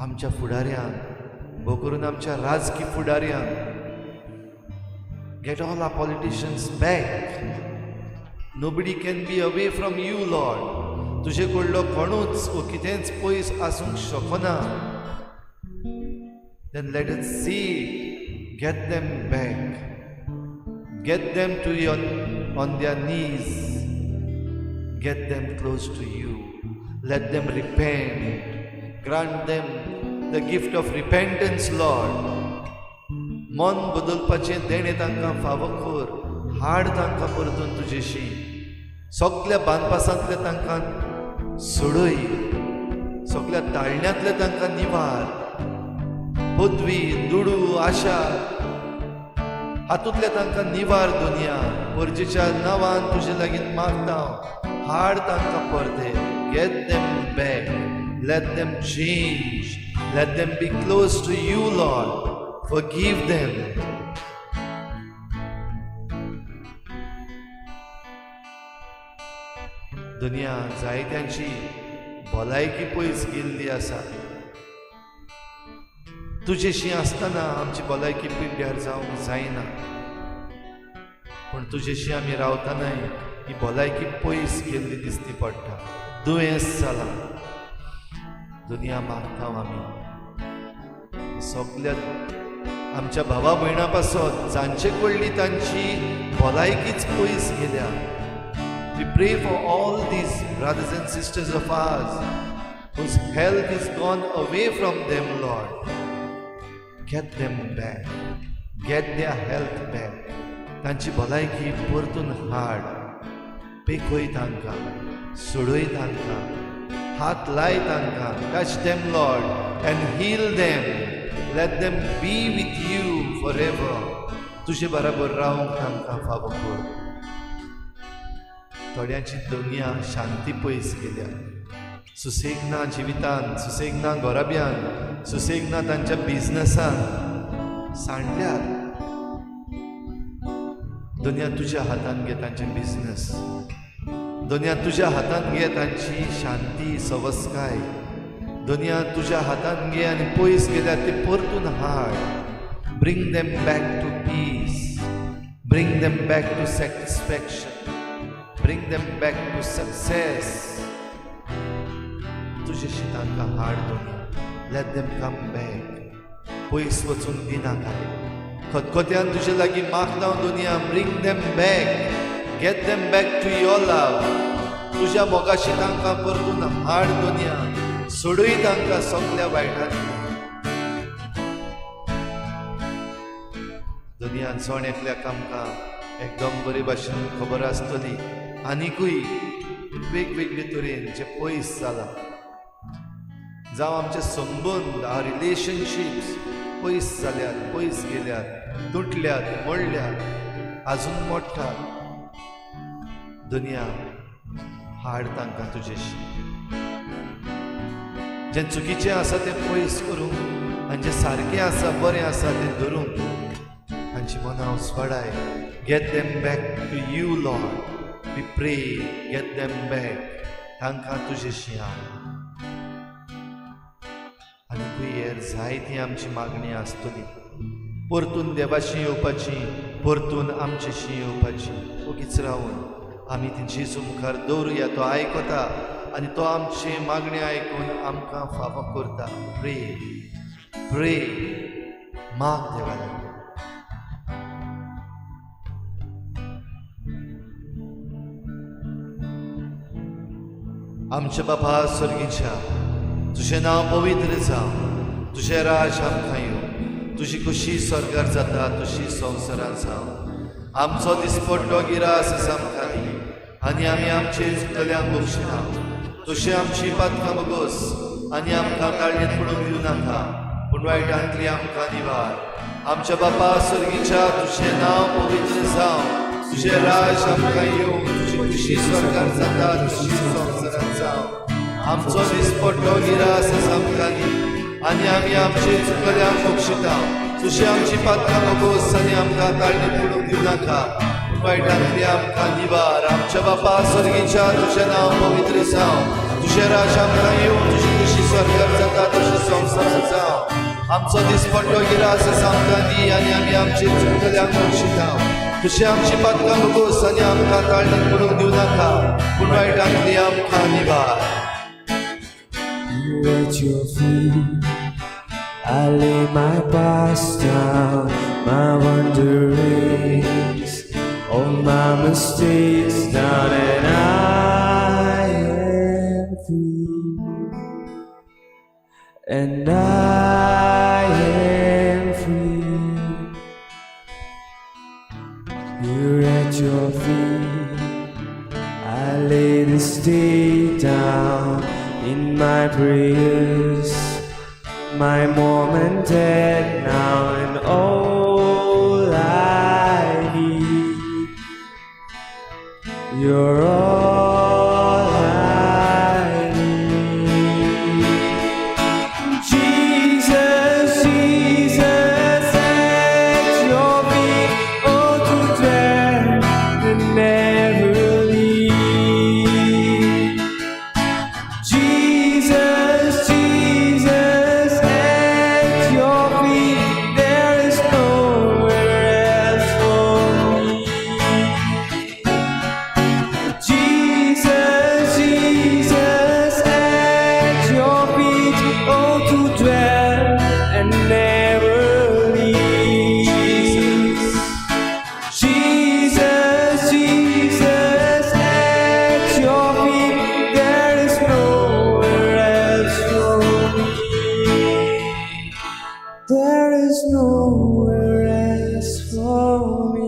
आमच्या फुडाऱ्यांक, भो करून आमच्या राजकी फुडाऱ्यांक, get all our politicians back. Nobody can be away from you Lord. तुजे कडलो कोणूच वो कितेंच पयस आसूंक शकना. Then let us see it. Get them back. Get them to your, on their knees. Get them close to you. Let them repent. Grant them the gift of repentance, Lord. मन बदलपाचें देणें तांकां फावो कर. हाड तांकां परतून तुजेशी. सगल्या बांदपासांतले तांकां सोडय. सगळ्या ताळण्यांतले तांकां निवार. पदवी, दुडू, आशा हातूंतले तांकां निवार. दुनिया परजेच्या नांवान तुजे लागीं मागता हांव, हाड तांकां परते. Get them back, let them change, let them be close to you Lord, forgive them. दुनिया जायत्यांची भलायकी पयस गेल्ली आसा. तुजेशी आसतना आमची भलायकी पिड्ड्यार जावंक जायना, पूण तुजेशी आमी रावतनाय ही भलायकी पयस गेल्ली दिसती पडटा. दुयेंस जालां. दुनिया मागता आमी सगल्या आमच्या भावा भयणा पासत जांचे कडली तांची भलायकीच पयस गेल्या. We pray for all these brothers and sisters of ours whose health is gone away from them, Lord. Get them back. Get their health back. तांची भलायकी परतून हाड. पेखय तांकां, सोडय तांकां, हात लाय तांकां. Touch them, Lord, and heal them. Let them be with you forever. तुजे बराबर रावंक तांकां फावो कर. थोड्यांची दुनिया शांती पयस गेल्या. सुसेग ना जिवितान, सुसेग ना घराब्यान, सुसेग ना तांच्या बिजनसान, सांडल्यात. दुनिया तुज्या हातान घे तांचे बिजनस. दुनिया तुज्या हातान घे तांची शांती, सवस्काय. दुनिया तुज्या हातान घे आनी पयस गेल्या ते परतून हाड. Bring them back to peace, bring them back to satisfaction, bring them back to success. तुजेशी तांकां हाड दुनिया. Let them come back. पयस वचूंक दिनाकाय. खतखत्यान तुजे लागीं मागता दुनिया, bring them back, get them back to your love. तुज्या मोगाशी तांकां परतून हाड दुनिया. सोडय तांकां सगल्या वायटांनी. दुनियान सण एकल्याक आमकां एकदम बरे भाशेन खबर आसतली आनिकूय वेगवेगळे तरेन जे पयस जालां, जावं आमचे संबंद, our relationships पयस जाल्यात, पयस गेल्यात, तुटल्यात, मोडल्यात, आजून मोडटात. दुनिया हाड तांकां तुजेशी. जें चुकीचें आसा तें पयस करूंक आनी जें सारकें आसा, बरें आसा तें धरूंक तांची मनां उजवाडाय. Get them back to you, Lord. We pray, get them back. तांकां तुजेशी हाड. आनीकूय हेर जायती आमची मागणी आसतली, परतून देवाशी येवपाची, परतून आमचेशी येवपाची. ओगीच रावून आमी ती जेजू मुखार दवरुया. तो आयकता आनी तो आमची मागणी आयकून आमकां फावो करता. प्रे, प्रे, माग देवा लागीं. आमच्या बापा स्वर्गीच्या, तुजें नांव पवित्र जावं, तुजें राज आमकां येवं, तुजी खुशी स्वर्गार जाता तशी संवसारांत जावं. आमचो दिसपट्टो गिरास आमकां दी आनी आमी आमचे चुकतल्यांक बक्षिता तशी आमची पातकां बगोस आनी आमकां काळणेंत पडूंक दिवं नाका, पूण वायटांतली आमकां निवार. आमच्या बापा स्वर्गीच्या, तुजें नांव पवित्र जावं, तुजें राज आमकां येवं, तुजी खुशी स्वर्गार जाता तशी संवसारांत जावं. आमचो दिसपट्टो गिरास आमकां दी आनी आमी आमचे चुकल्यांक बक्षिता तशी आमची पातकां बगोस आनी आमकां ताळणेंत पडूंक दिवं नाका, पूण वायटांतली आमकां निवार. आमच्या बापा स्वर्गीच्या, तुजें नांव पवित्र जावं, तुजें राज आमकां येवं, तुजी खुशी स्वर्गार जाता तशी संवसारांत जावं. आमचो दिसपट्टो गिरास आमकां दी आनी आमी आमचे चुकल्यांक बक्षिता तशी आमची पातकां बगोस आनी आमकां ताळणेंत पडूंक दिवं नाका, पूण वायटांतली आमकां निवार. Here at your feet, I lay my past down, my wanderings, all my mistakes down, and I am free. And I am free. Here at your feet, I lay this day down in my prayers. My mom and dad now and all I need. You're all I need. Jesus, Jesus, at your feet, oh, to dwell and never leave. Jesus, Jesus, at your feet, there is nowhere else for me. Jesus, Jesus, at your feet, oh, to dwell and never leave. Jesus, Jesus, at your feet, there is nowhere else for me. There is nowhere else for me.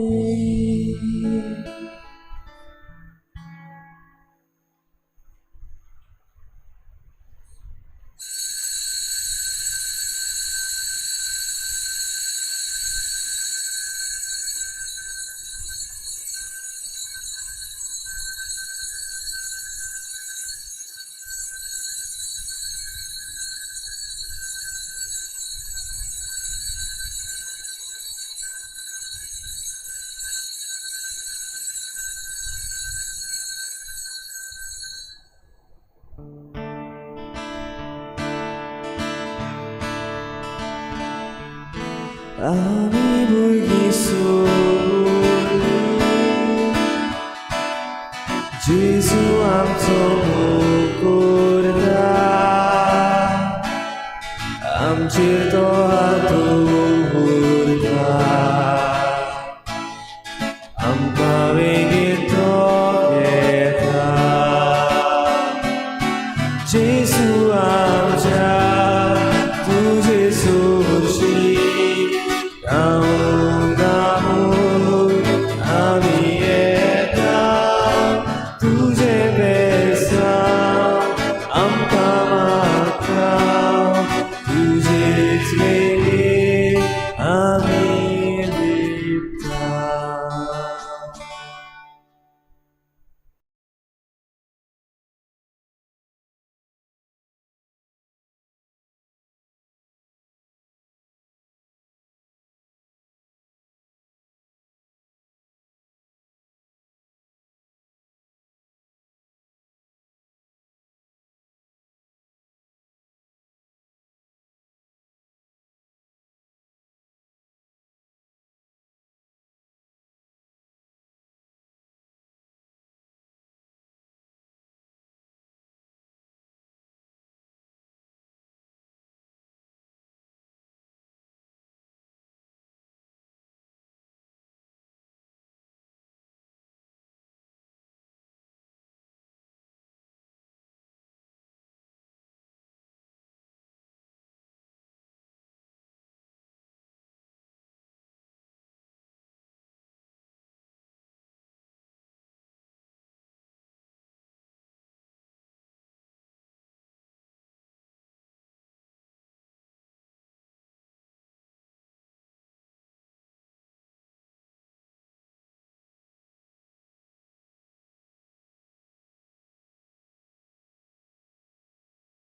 आमी भुरगीं सोडली, जेजू आमचो मोग करता, आमचेर तो हात